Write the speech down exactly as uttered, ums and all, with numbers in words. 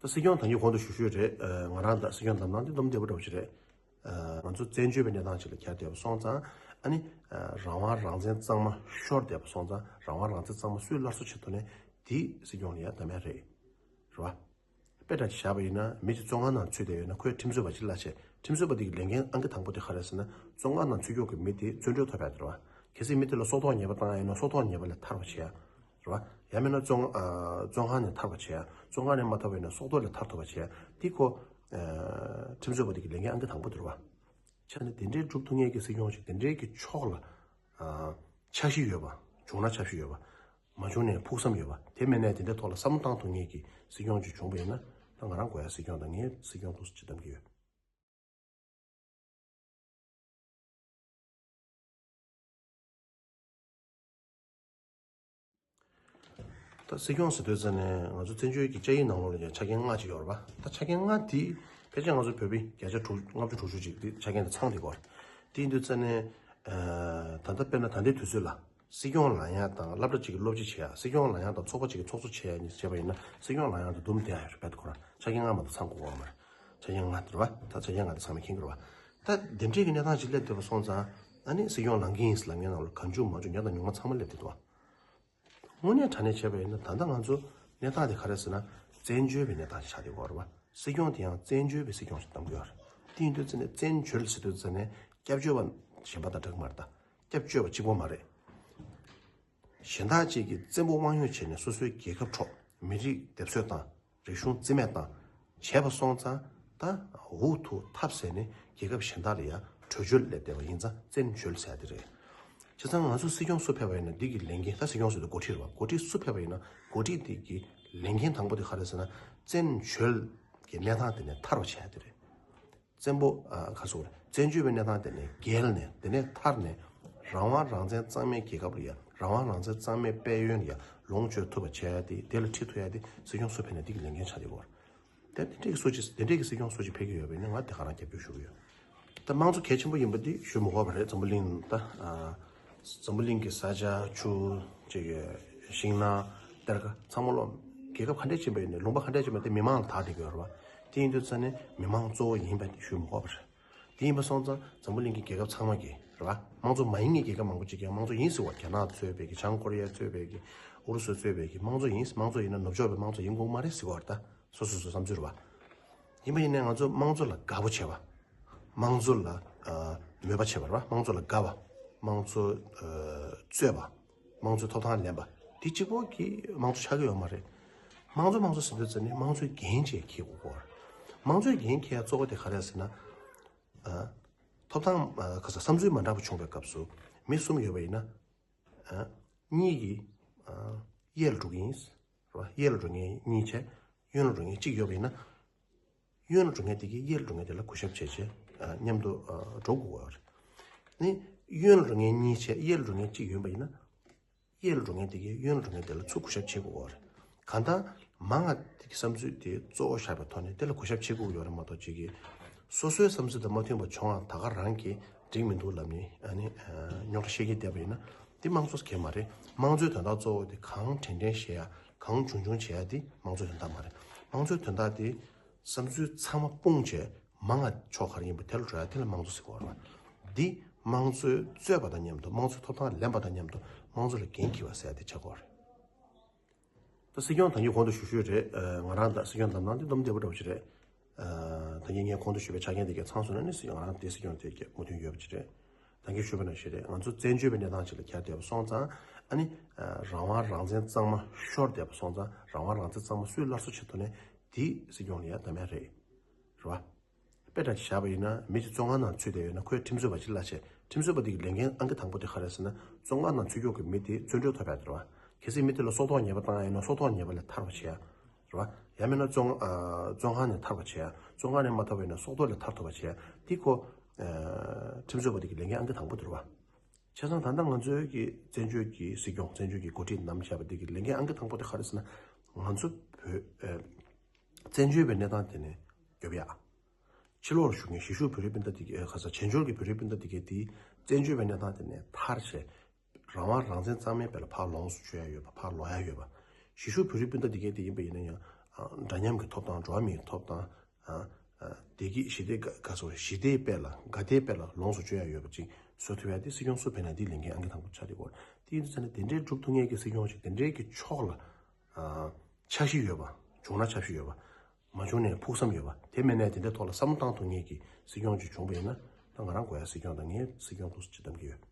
ད་སྲིད་སྐྱོང་ད་གིན་གོང་དུ་ཞུ་ཞུས་རེད། ང་རང་ད་སྲིད་སྐྱོང་དམ་ནང་དེ་འདུམ་བདེ་པོ་འདྲ་པོ་ཞིག་རེད། ང་ཚོ་བཙན་བྱོལ་བའི་གནས་སྟངས་ཅིག་ལ་གྱར་བསྡད་པ་སོང་ཙང་ཨ་ནི་རང་དབང་རང་བཙན་གཙང་མ་ཤོར་བསྡད་པ་སོང་ཙང་རང་དབང་རང་བཙན་གཙང་མ་སུས་སླར་གསོ་བྱེད་ཐུབ་ནས་དེ་སྲིད་སྐྱོང་ལ་ཡ་གདམ་ཡ་རེད། རེད་བ། དཔེ་འདྲ་ཅིག་བཞག་པ་ཡིན་ན་མི་གཅིག་བཙོན་ཁང་ནང་ཚུད་བསྡད་ཡོད་ན་ཁོས་ཁྲིམས་རྩོད་པ་ཅིག་གླ་བྱས། ཁྲིམས་རྩོད་པ་དེ་གི་ལས་འགན་ཨང་ཀི་དང་པོ་དེ་ག་རེ་ཟེར་ན་བཙོན་ཁང་ནང་ཚུད་ཀྱོག་གི་མི་དེ་བཙོན་གྲོལ་ཐོབ་ཡ་དེ་རེད་བ། གལ་སྲིད་མི་དེ་ལ་སྲོག་ཐོག་ཉེས་པ་བཏང་ཡ་ཡིན་ན་སྲོག་ཐོག་ཉེས་པ་ལས་ཐར་བ་བྱེད་ཡ། རེད་བ། ཡང་མིན་ན་བཙོན་ཨ་བཙོན་ཁང་ནས་ཐར་བ་བྱེད་ཡ། བཙོན་ཁང་ནས་མ་ཐར་བ་ཡིན་ན་སྲོག་ཐོག་ལས་ཐར་ཐུབ་པ་བྱེད་ཡ་དེ་ཁོ་ཁྲིམས་རྩོད་པ་དེ་གི་ལས་འགན་ཨང་ཀི་དང་པོ་དེ་རེད་བ། ཆ་ནས་དེ་འདྲའི་སྒྲུབ་ཐུབ་མཁན་གྱི་སྲིད་སྐྱོང་ཞིག་དེ་འདྲའི་གི་ཕྱོགས་ལ་འཆར་གཞི་ཡོད་པ། བྱུང་ན་འཆར་གཞི་ཡོད་པ། མ་བྱུང་ནས་ཕུགས་བསམ་ཡོད་པ། དེ་མིན་ནས་དེ་འདྲའི་ཐོག་ལ་བསམ་བློ་བཏང་ཐུབ་མཁན་གྱི་སྲིད་སྐྱོང་ཅིག་བྱུང་བ་ཡིན་ན་ད་ང་རང་དགོས་ཡ་སྲིད་སྐྱོང་དང་ངའི་སྲིད་སྐྱོང་ཐུགས་སུ་ཆེ་གཏམ་གྱི་ཡོད། ད་སྲིད་སྐྱོང་ཟེར་དུས་ཙམ་ནས་ང་ཚོ་བཙན་བྱོལ་གྱི་སྐད་ཡིག་ནང་ལོགས་ལ་ཀྱང་ཆ་རྐྱེན་ལྔ་ཅིག་ཡོད་རེད་པ། ད་ཆ་རྐྱེན་ལྔ་དེ་ཕལ་ཆེར་ང་ཚོ་བོད་པའི་བརྒྱ་ཆ་དྲུག་ལྔ་བཅུ་དྲུག་ཅུ་ཅིག་དེ་ཆ་རྐྱེན་དེ་ཚང་བསྡད་ཀྱི་ཡོད་རེད། དེ་ཡིན་དུས་ཙམ་ནས་ད་ལྟ་དཔེར་ན་ད་ལྟའི་དུས་ཚོད་ལ། སྲིད་སྐྱོང་ལངས་ཡག་དང་སློབ་གྲྭ་གཅིག་གི་སློབ་སྤྱི་བྱེད་ཡག་སྲིད་སྐྱོང་ལངས་ཡག་དང་ཚོགས་པ་གཅིག་གི་ཚོགས་གཙོ་བྱེད་ཡག་གཉིས་བྱས་པ་ཡིན་ན་སྲིད་སྐྱོང་ལངས་ཡག་དང་འདུམ་བསྡད་ཡག་རེད་པས་ཁོ་རང་ཆ་རྐྱེན་ལྔ་མ་གཏོགས་ཚང་དགོས་ཀྱི་མ་རེད། ཆ་རྐྱེན་ལྔ་དེ་རེད་བ། ད་ཆ་རྐྱེན་ལྔ་དེ་ཚང་མས་མཁྱེན་གྱི་རེད་བ། ད་འདི་འདྲའི་གི་གནས་སྟངས་ཅིག་སླེབས་བསྡད་པ་སོང་ཙང་ཨ་ནི་སྲིད་སྐྱོང་ལངས་ཀྱི་ཡིན་ཟེར་ལབ་མཁན་ནང་ལ་གང་བྱུང་མང་བྱུང་ཉག་དང་ཉུང་མ་ཚང་མ་སླེབས་བསྡད་འདུག་བ། དངོས་གནས་དྲང་གནས་བྱས་པ་ཡིན་ན་ད་ལྟ་ང་ཚོ་གནས་སྟངས་དེ་ག་རེ་ཟེར་ན་བཙན་བྱོལ་བའི་གནས་སྟངས་ཤིག་ཆགས་བསྡད་ཡོད་རེད་བ། སྲིད་སྐྱོང་དེ་ཡང་བཙན་བྱོལ་བའི་སྲིད་སྐྱོང་ཞིག་གདམ་གྱི་ཡོད་རེད། དེ་ཡིན་དུས་ཙམ་ནས་བཙན་བྱོལ་ཟེར་དུས་ཙམ་ནས་སྐྱབས་བཅོལ་བ་གཞན་པ་དང་འདྲ་གི་མ་རེད་ད། སྐྱབས་བཅོལ་བ་གཅིག་པོ་མ་རེད། གཞན་དག་ཅིག་གིས་བཙན་པོ་དབང་ཡོད་བྱས་ནས་སོ་སོའི་རྒྱལ་ཁབ་ཁྲོད་མི་རིགས་སྡེབ་གསོད་དང་རིག་གཞུང་རྩིས་མེད་དང་བྱས་པ་སོང་ཙང་ད་འུ་ཐུག་ཐབས་ཟད་ནས་རྒྱལ་ཁབ་གཞན་དག་ལ་ཡང་བྲོས་བྱོལ་སླེབས་བསྡད་པ་ཡིན་ཙང་བཙན་བྱོལ་ཟེར་ཡ་དེ་རེད། བྱས་ཙང་ང་ཚོ་སྲིད་སྐྱོང་སུ་ཕེབས་པ་ཡིན་ན་འདི་གི་ལས་འགན་ད་སྲིད་སྐྱོང་ཟེར་དུས་འགོ་ཁྲིད་རེད་བ། འགོ་ཁྲིད་སུ་ཕེབས་པ་ཡིན་ན་འགོ་ཁྲིད་འདི་གི་ལས་འགན་དང་པོ་དེ་ག་རེ་ཟེར་ན་བཙན་བྱོལ་གྱི་གནས་སྟངས་དེ་ནས་ཐར་བ་བྱེད་ཡ་དེ་རེད། བཙན་པོ་ཨ་ག་སོགས་བཙན་བྱོལ་བའི་གནས་སྟངས་དེ་ནས་བརྒལ་ནས་དེ་ནས་ཐར་ནས་རང་དབང་རང་བཙན་གཙང་མའི་རྒྱལ་ཁབ་ལ་ཡ་རང་དབང་རང་བཙན་གཙང་མའི་དཔལ་ཡོན་ལ་ཡ་ལོངས་སྤྱོད་ཐུབ་པ་བྱེད་ཡ་དེ་དེ་ལ་ཁྲིད་ཐུབ་ཡ་དེ་སྲིད་སྐྱོང་སུ་ཕེབས་ན་དེ་གི་ལས་འགན་ཆགས་བསྡད་ཡོད་རེད། དེ་དེ་འདྲའི་སྲོལ་ཅིག་དེ་འདྲའི་གི་སྲིད་སྐྱོང་སྲོལ་ཅིག་འཕེལ་གྱི་ཡོད་པ་ཡིན་ན་ང་དེ་ག་རང་རྒྱབ་སྐྱོར་ཞུ་གི་ཡོད། ད་དམངས་གཙོ་གལ་ཆེན་པོ་ཡིན་པ་འདི་ཞུ་མི་དགོས་པ་རེད། འཛམ་བུ་གླིང་ད་ཨ་འཛམ་བུ་གླིང་གི་ས་ཆ་ཆུ་ཅིག་ཤིང་ནགས་གཏེར་ཁ་ཚང་མ་ལོ་རྒྱལ་ཁབ་ག་འདྲས་ཕྱིན་པ་ཡིན་ནའི་ལུང་པ་ག་འདྲས་ཕྱིན་པ་དེ་མི་མང་ལ་བདག་སྒྲིག་གི་ཡོད་རེད་བ། དེ་ཡིན་དུས་ཙ་ནས་མི་མང་གཙོ་བོ་ཡིན་པ་ཞུ་མི་དགོས་པ་རེད། དེ་ཡིན་པ་སོང་ཙང་འཛམ་བུ་གླིང་གི་རྒྱལ་ཁབ་ཚང་མ་གི་རེད་བ། དམངས་གཙོ་མ་ཡིན་པའི་རྒྱལ་ཁབ་མང་པོ་ཅིག་ཀྱང་དམངས་གཙོ་ཡིན་ཟེར་བ། རྒྱ་ནག་གཙོས་པའི་གི་བྱང་ཀོ་རི་ཡ་གཙོས་པའི་གི་ཨུ་རུ་སུ་གཙོས་པའི་གི་དམངས་གཙོ་ཡིན། དམངས་གཙོ་ཡིན་ན་ནུབ་ཕྱོགས་པའི་དམངས་གཙོ་ཡིན་དགོས་མ་རེད་ཟེར་བ་རེད་ད། སོ་སོ་སོ་བསམ་ཚུལ་རེད་བ། ཡིན་པ་ཡིན་ནའི་ང་ཚོ་དམངས་གཙོ་ལ་དགའ་པོ་བྱེད་པ། དམངས་གཙོ་ལ་ཨ་མོས་པ་བྱེད་པ་རེད་བ། དམངས་གཙོ་ལ་དགའ་བ། དམངས་གཙོ་ཨ་རྩོད་པ། དམངས་གཙོའི་ཐོབ་ཐང་ལེན་པ། དེ་གཅིག་པོ་གིས་དམངས་གཙོ་ཆགས་ཀྱི་ཡོད་མ་རེད། དམངས་གཙོ་དམངས་གཙོ་ཟེར་དུས་ཙམ་ནས་དམངས་གཙོའི་འགན་ཅིག་འཁྱེར་དགོས་ཀྱི་ཡོད་རེད། དམངས་གཙོའི་འགན་འཁྱེར་ཡ་གཙོ་བོ་དེ་ག་རེ་རེད་ཟེར་ན། ཨ་ཐོབ་ཐང་ཨ་ག་ས་བསམ་ཚུལ་མ་འདྲ་པོ་བྱུང་བའི་སྐབས་སུ་མི་གསུམ་ཡོད་པ་ཡིན་ན། ཨ་གཉིས་ཀྱིས་ཨ་གཡས་ལ་འགྲོ་གི་ཡིན། རེད་བ། གཡས་ལ་འགྲོ་མཁན་གཉིས་བྱས། གཡོན་ལ་འགྲོ་མཁན་གཅིག་ཡོད་པ་ཡིན་ན། གཡོན་ལ་འགྲོ་མཁན་དེ་གིས་གཡས་ལ་འགྲོ་མཁན་དེ་ལ་གུས་ཞབས་བྱས་བྱས་ཨ་མཉམ་དུ་ཨ་འགྲོ་དགོས་ཀྱི་ཡོད་རེད། ནི་གཡོན་ལ་འགྲོ་མཁན་གཉིས་བྱས་གཡས་ལ་འགྲོ་མཁན་གཅིག་ཡོད་པ་ཡིན་ན། གཡས་ལ་འགྲོ་མཁན་དེ་གིས་གཡོན་ལ་འགྲོ་མཁན་དེ་ལ་ཚུར་གུས་ཞབས་བྱེད་དགོས་ཀྱི་ཡོད་རེད། གང་ལྟར་མང་བ་དེ་གི་བསམ་ཚུལ་དེ་གཙོ་བོ་བཞག་པའི་ཐོག་ནས་དེ་ལ་གུས་ཞབས་བྱེད་དགོས་ཀྱི་ཡོད་རེད་མ་གཏོགས་ཅིག་གིས་སོ་སོའི་བསམ་ཚུལ་དང་མ་མཐུན་པ་བྱུང་བ་ད་ག་རང་གིས་འགྲིག་མི་འདུག་ལབ་ནས་ཨ་ནི་རྙོག་དྲ་བཤད་ཀྱིན་བསྡད་པ་ཡིན་ན་དེ་དམངས་གཙོ་གལ་མ་རེད། དམངས་གཙོའི་དོན་དག་གཙོ་བོ་དེ་གང་དྲན་དྲན་བྱེད་ཡ་གང་བྱུང་བྱུང་བྱེད་ཡ་དེ་དམངས་གཙོའི་དོན་དག་མ་རེད། དམངས་གཙོའི་དོན་དག་དེ་བསམ་ཚུལ་ཚང་མ་སྤུངས་བྱས་མང་བ་ཕྱོགས་ག་རེ་ཡིན་པ་དེ་ལ་འགྲོ་ཡ་དེ་ལ་དམངས་གཙོ་ཟེར་གོ་རེད། འདི་དམངས་གཙོའི་རྩོད་པ་དང་མཉམ་དུ་དམངས་གཙོའི་ཐོབ་ཐང་ལེན་པ་དང་མཉམ་དུ་དམངས་གཙོ་ལ་འགན་འཁྱེར་བ་ཟེར་ཡ་དེ་ཆགས་གོ་རེད། ད་སྲིད་སྐྱོང་ད་གིན་གོང་དུ་ཞུ་ཞུས་རེད། ང་རང་ད་སྲིད་སྐྱོང་དམ་ནང་དེ་འདུམ་བདེ་པོ་འདྲ་པོ་ཞིག་རེད། ད་གིན་ངས་གོང་དུ་ཞུས་པའི་ཆ་རྐྱེན་དེ་གའི་ཚང་སོང་ན་ནི་སྲིད་སྐྱོང་ང་རང་དེ་སྲིད་སྐྱོང་དེ་གའི་མོས་མཐུན་ཡོད་པ་ཞིག་རེད། ད་གིན་ཞུས་པ་ནང་བཞིན་རེད། ང་ཚོ་བཙན་བྱོལ་བའི་གནས་སྟངས་ཅིག་ལ་གྱར་བསྡད་པ་སོང་ཙང་ཨ་ནི་རང་དབང་རང་བཙན་གཙང་མ་ཤོར་བསྡད་པ་སོང་ཙང་རང་དབང་རང་བཙན་གཙང་མ་སུས་སླར་གསོ་བྱེད་ཐུབ་ནས་དེ་སྲིད་སྐྱོང་ལ་ཡ་གདམ་ཡ་རེད། རེད་བ། དཔེ་འདྲ་ཞིག་བཞག་པ་ཡིན་ན་མི་གཅིག་བཙོན་ཁང་ནང་ཚུད་བསྡད་ཡོད་ན་ཁོས་ཁྲིམས་རྩོད་པ་ཅིག་གླ་བྱས། ཁྲིམས་རྩོད་པ་དེ་གི་ལས་འགན་ཨང་ཀི་དང་པོ་དེ་ག་རེ་ཟེར་ན་བཙོན་ཁང་ནང་ཚུད་ཀྱོག་གི་མི་དེ་བཙོན་གྲོལ་ཐོབ་ཡ་དེ་རེད་བ། གལ་སྲིད་མི་དེ་ལ་སྲོག་ཐོག་ཉེས་པ་བཏང་ཡ་ཡིན་ན་སྲོག་ཐོག་ཉེས་པ་ལས་ཐར་བ་བྱེད་ཡ། རེད་བ། ཡང་མིན་ན་བཙོན་ཨ་བཙོན་ཁང་ནས་ཐར་བ་བྱེད་ཡ། བཙོན་ཁང་ནས་མ་ཐར་བ་ཡིན་ན་སྲོག་ཐོག་ལས་ཐར་ཐུབ་པ་བྱེད་ཡ། དེ་ཁོ་ཨ་ཁྲིམས་རྩོད་པ་དེ་གི་ལས་འགན་ཨང་ཀི་དང་པོ་དེ་རེད་བ། བྱས་ཙང་ད་ལྟ་ང་ཚོའི་གི་བཙན་བྱོལ་གྱི་སྲིད་སྐྱོང་བཙན་བྱོལ་གྱི་འགོ་ཁྲིད་རྣམས་བྱས་པ་དེ་གི་ལས་འགན་ཨང་ཀི་དང་པོ་དེ་ག་རེ་ཟེར་ན་ང་ཚོ་བོད་ཨ་བཙན་བྱོལ་བའི་གནས་སྟངས་དེ་ནས་རྒྱབ་ཡ། ཕྱི་ལོགས་ལ་བཞུགས་མཁན་གཞིས་བཞུགས་བོད་རིགས་སྤུན་ཟླ་དེ་གའི་ཁ་ས་བྱང་ཕྱོགས་ཀྱི་བོད་རིགས་སྤུན་ཟླ་དེ་གའི་དེ་བཙན་བྱོལ་བའི་གནས་སྟངས་དེ་ནས་ཐར་བྱས། རང་དབང་རང་བཙན་གཙང་མའི་དཔལ་ལ་ཕར་ལོངས་སུ་སྤྱོད་ཡ་ཡོད་པ་ཕར་ལོག་ཡ་ཡོད་པ། གཞིས་བཞུགས་བོད་རིགས་སྤུན་ཟླ་དེ་གའི་དེ་ཡིན་པ་ཡིན་ན་ཡང་ འདྲ་མཉམ་གྱི་ཐོབ་ཐང་འགྲོ་བ་མིའི་ཐོབ་ཐང་བདེ་སྐྱིད་ཞི་བདེ་ག་ག་ཚོད་ཞི་བདེའི་དཔལ་ལ་དགའ་བདེའི་དཔལ་ལ་ལོངས་སུ་སྤྱོད་ཡ་ཡོད་པ་ཅིག་བཟོ་ཐུབ་ཡ་དེ་སྲིད་སྐྱོང་སུ་ཕེབས་ན་དེའི་ལས་འགན་ཨང་ཀི་དང་པོ་ཆགས་ཀྱི་ཡོད། དེ་ཡིན་དུས་ཙང་ནས་དེ་འདྲའི་སྒྲུབ་ཐུབ་མཁན་གྱི་སྲིད་སྐྱོང་ཞིག་དེ་འདྲའི་གི་ཕྱོགས་ལ་འཆར་གཞི་ཡོད་པ། བྱུང་ན་འཆར་གཞི་ཡོད་པ། མ་བྱུང་ན་ཕུགས་བསམ་ཡོད་པ། དེ་མེད་ན་དེ་འདྲའི་ཐོག་ལ་བསམ་བློ་བཏང་ཐུབ་མཁན་གྱི་སྲིད་སྐྱོང་ཅིག་བྱུང་བ་ཡིན་ན་ད་ང་རང་གོ་ཡ་སྲིད་སྐྱོང་དང་ངའི་སྲིད་སྐྱོང་ཐུགས་སུ་ཇི་ཙམ་གྱི་ཡོད།